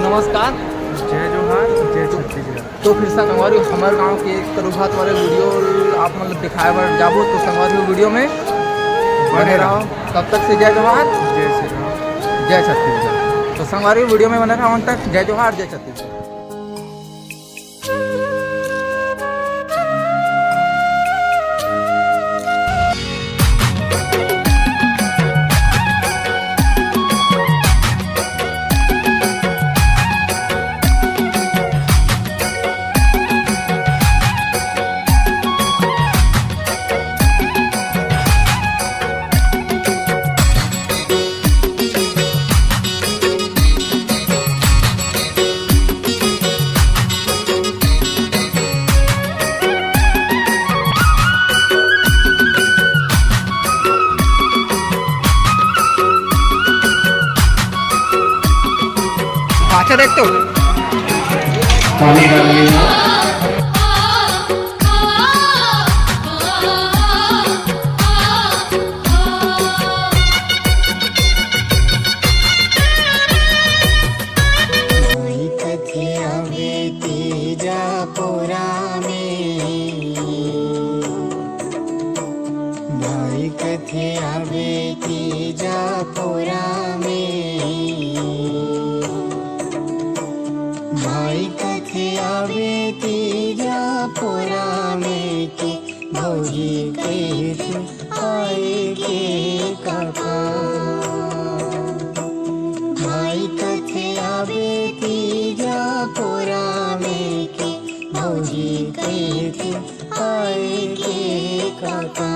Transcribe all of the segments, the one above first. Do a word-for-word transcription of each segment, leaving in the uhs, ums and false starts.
नमस्कार। जय जोहार, जय छत्तीसगढ़। तो फिर से संगवारी, हमर गांव के एक तरुभात वाले वीडियो आप मन ल दिखाए बर जाबो। तो संगवारी, वीडियो में बने बने रहो। रहो। तब तक से जय जोहार, जय श्री राम। जय छत्तीसगढ़। तो संगवारी, वीडियो में बने रहो अंत तक। जय जोहार, जय छत्तीसगढ़। पाछे देख तो। पानी डाल लिया। माई कथे आवे तीजा पोरा में, माई कथे आवे तीजा पोरा में, माई कथे आवे तीजा पोरा में के भौजी कहिथे आए के कका। माई कथे आवे तीजा पोरा में के भौजी कहिथे आए के कका।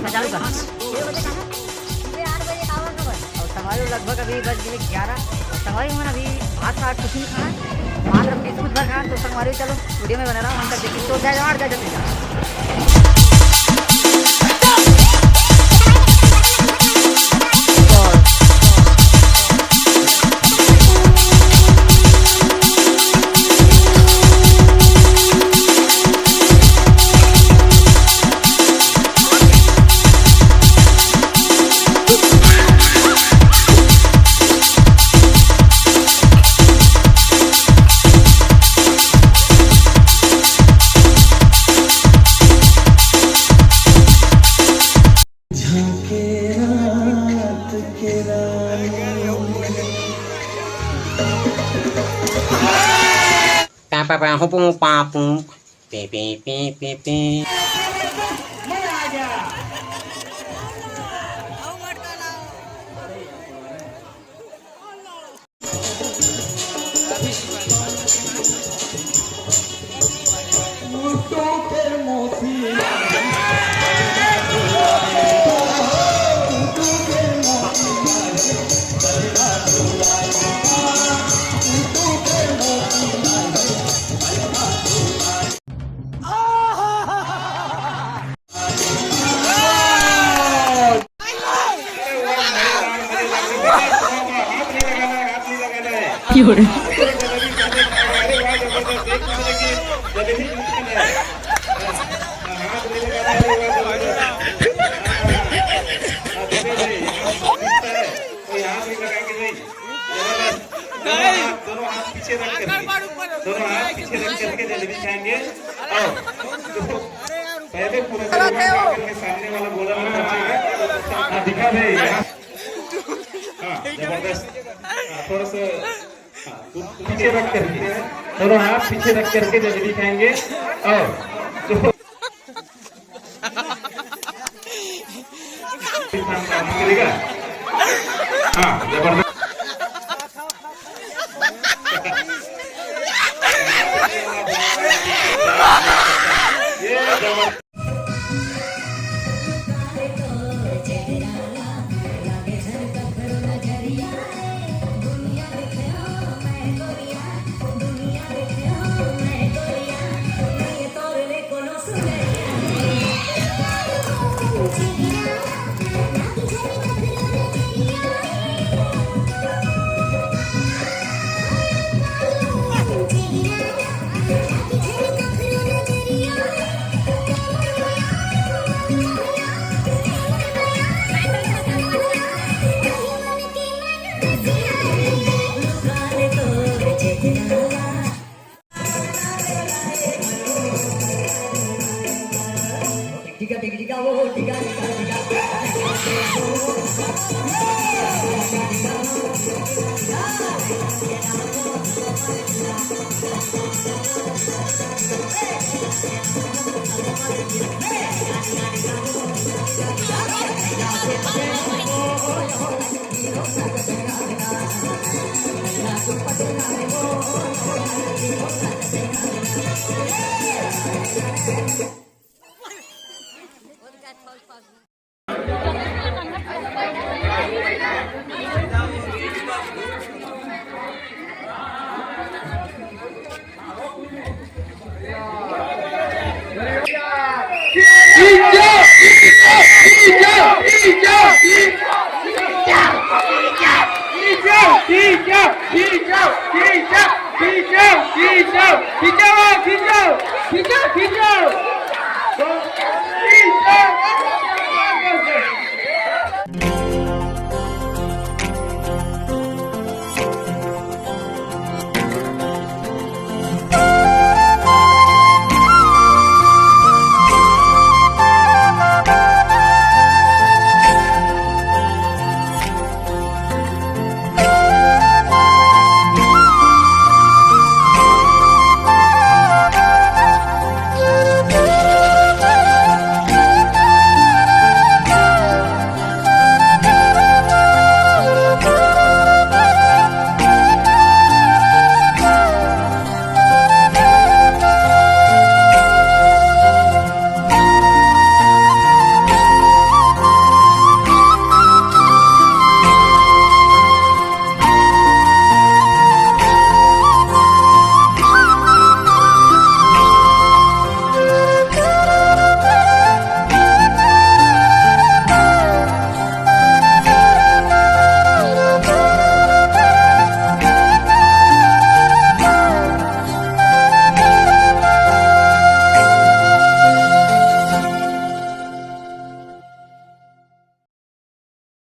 चालू कर। छह बजे कहाँ? सुबह आठ बजे का आवाज होगा। और संगवारी हो, लगभग अभी बज गए ग्यारह। और संगवारी हो, मन अभी भात साग कुछ नहीं खाए, मात्र बिस्कुट भर खाए। तो संगवारी हो, चलो वीडियो में बने रहो, हम तक देखिए। तो जय जोहार, जय छत्तीसगढ़। पा पा पा, हूँ पू पा पू, पी पी पी पी पी। दोनों हाथ, दोनों हाथ पीछे रख करके, दोनों हाथ पीछे रख करके जलेबी खाएंगे। और पहले पूरा जलेबी खा करके सामने वाला गोला में पहुंचेगा। हाँ, दिखा दे यहाँ। हाँ, जबरदस्त। हाँ, थोड़ा सा, हाँ, पीछे रख करके, दोनों हाथ पीछे रख करके जलेबी खाएंगे। और जो करेगा। हाँ, जबरदस्त। ये जबरदस्त।